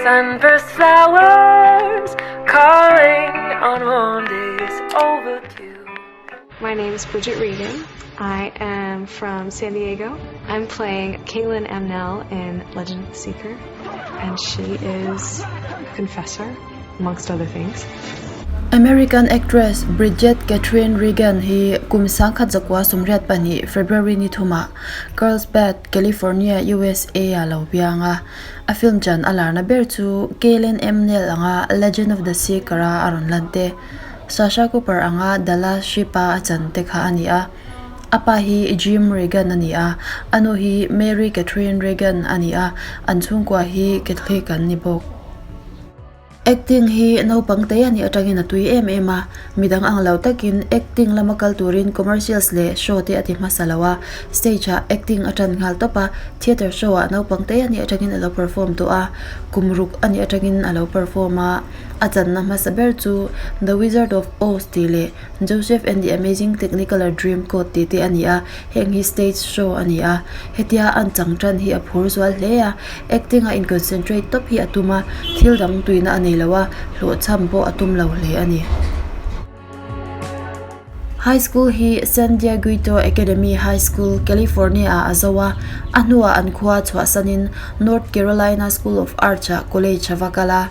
Sunburst flowers calling on warm days overdue. My name is Bridget Regan. I am from San Diego. I'm playing Caitlin Amnell in Legend of the Seeker, and she is a confessor, amongst other things. American actress Bridget Catherine Regan hi kum 1982 February ni thuma Carlsbad, California, USA ah lo piang a. A film chan a larna ber chu Kaylen Amnell anga Legend of the Seeker a a rawn lan te. Sasha Cooper anga Dallas Ship-a a chan te kha a ni a. A pa hi Jim Regan a ni a, a nu hi Mary Catherine Regan a ni a, an chhungkua hi Catholic an ni bawk. Acting hi naupang te a nih atangin a tui em em a, midang ang lo takin acting lama kal turin commercials leh show te a ti hmasa lo a, stage ah acting a tan nghal tawp a, theatre show ah naupang te a nih atangin a lo perform tawh a, kum ruk a nih atangin a lo perform a, a channa hmasa ber chu The Wizard of Oz tih leh Joseph and the Amazing Technicolor Dreamcoat tih te a ni a, heng hi stage show a ni a, hetia an chang tan hi a phur zual hle a, acting a in concentrate tawp hi a tum a, thil dang tuina a nei lo a, hlawhchham pawh a tum lo hle a ni. High school hi San Dieguito Academy High School, California ah a zo a, a hnuah an khua chhuahsanin North Carolina School of Arts ah college a va kal a.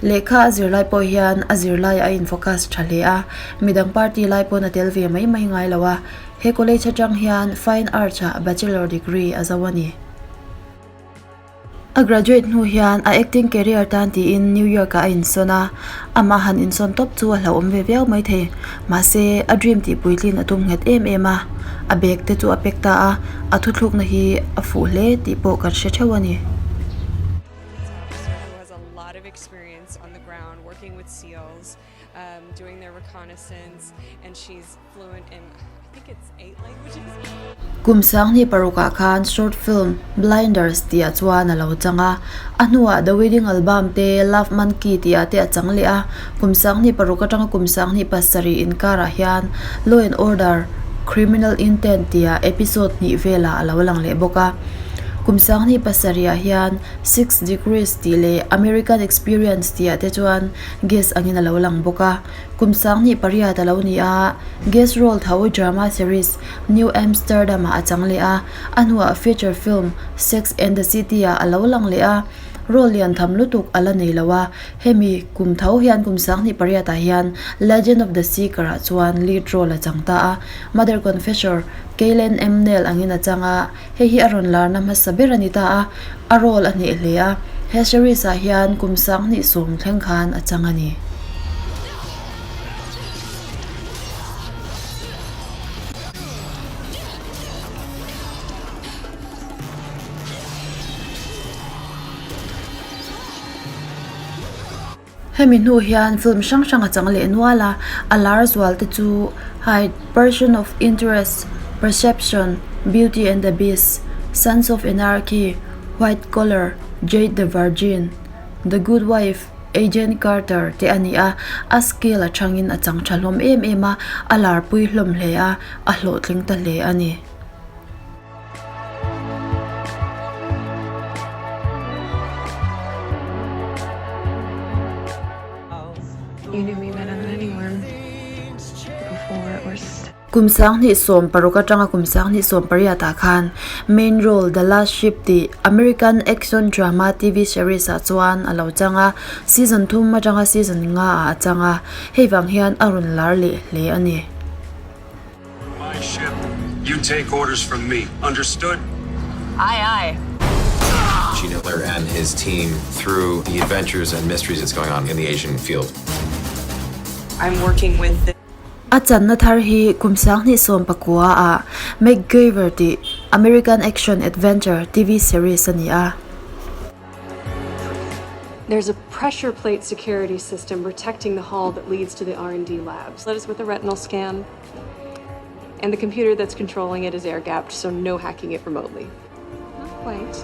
Lehkha a zirlai pawh hian a zirlai a in focus tha hle a, midang party lai pawn a tel ve mai mai ngai lo a, he college atang hian Fine Arts ah Bachelor degree a zo a ni. A graduate hnu hian a acting career tan tiin New York ah a insawn a, amah han insawn tawp chu a hlauhawm ve viau mai thei. Mahse, a dream tih puitlin a tum nghet em em a, a bag te chu a pack ta a, a thuthlukna hi a fuh hle tih pawh kan hre theuh a ni. Kum sanghnih parukah khan short film Blinders tih ah chuan a lo chang a, a hnuah The Wedding Album te Love Monkey tih ah te a chang leh a. Kum sanghnih paruk atanga kum sanghnih pasarih inkarah hian Law and Order, Criminal Intent tih ah episode hnih velah a lo lang leh bawk a. Kum sanghnih pasarih ah hian Six Degrees tih leh American Experience tih ah te chuan guest angin a lo lang bawk a. Kum sanghnih pariat a lo ni a, guest role tho drama series New Amsterdam ah a chang leh a, a hnuah feature film Sex and the City ah a lo lang leh a. Role lian tham lutuk a la nei lo a, hemi kum tho hian kum sanghnih pariat ah hian Legend of the Seeker ah chuan lead role a chang ta a, Mother Confessor Kaylen Amnell angin a chang a. Hei hi a rawn larna hmasa ber a ni ta a, a role a hneh hle a, he series ah hian kum sanghnih sawm thleng khan a chang a ni. Hemi hnu hian film hrang hrang a chang leh nual a, a lar zual te chu Hide, Person of Interest, Perception, Beauty and the Beast, Sons of Anarchy, White Collar, Jade the Virgin, The Good Wife, Agent Carter te a ni a, a skill a changin a chang tha hlawm em em a, a lar pui hlawm hle a, a hlawhtling ta hle a ni. Kum sanghnih sawm paruk atanga kum sanghnih sawm pariat ah khan main role The Last Ship tih American action drama TV series ah chuan a lo chang a, season thum atanga season nga ah a chang a, hei vang hian a rawn lar leh hle a ni. My ship. You take orders from me. Understood? Aye, aye. Gene Hitler and his team through the adventures and mysteries that's going on in the Asian field. I'm working with the A channa thar hi kum sanghnih sawm pakua ah MacGyver tih American action adventure TV series a ni a. There's a pressure plate security system protecting the hall that leads to the R&D labs. Let us with a retinal scan. And the computer that's controlling it is air-gapped, so no hacking it remotely. Not quite.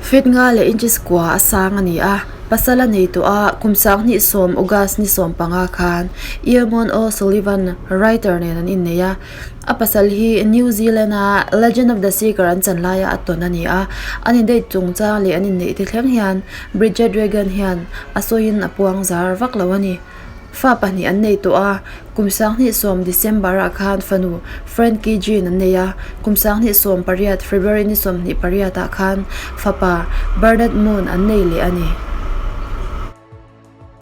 Feet nga leh inches kua a sang a ni a. Pasal a nei tawh a, kum 2010 August ni 15 khan Eamon O'Sullivan, writer nen an innei a. A pasal hi New Zealand-a Legend of the Seeker an chan laia a tawn a ni a, an indate chungchang leh an inneih te thleng hian Bridget Regan hian a sawiin a puang zar vak lo a ni. Fa pahnih an nei tawh a, kum 2010 December-ah khan fanu Frankie Jean an nei a, kum 2018 February ni 28-ah khan fapa Bernard Moon an nei leh a ni.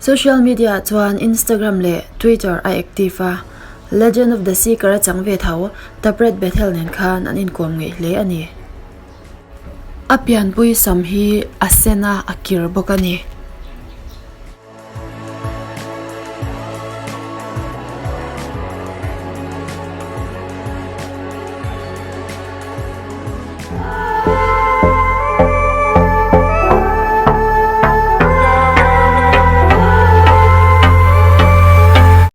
Social media-ah chuan Instagram leh Twitter a active a, Legend of the Seeker a chang ve tho Tapret Bethel nen khan an inkawm ngeih hle a ni. A pianpui sam hi a sen a, a kir bawk a ni.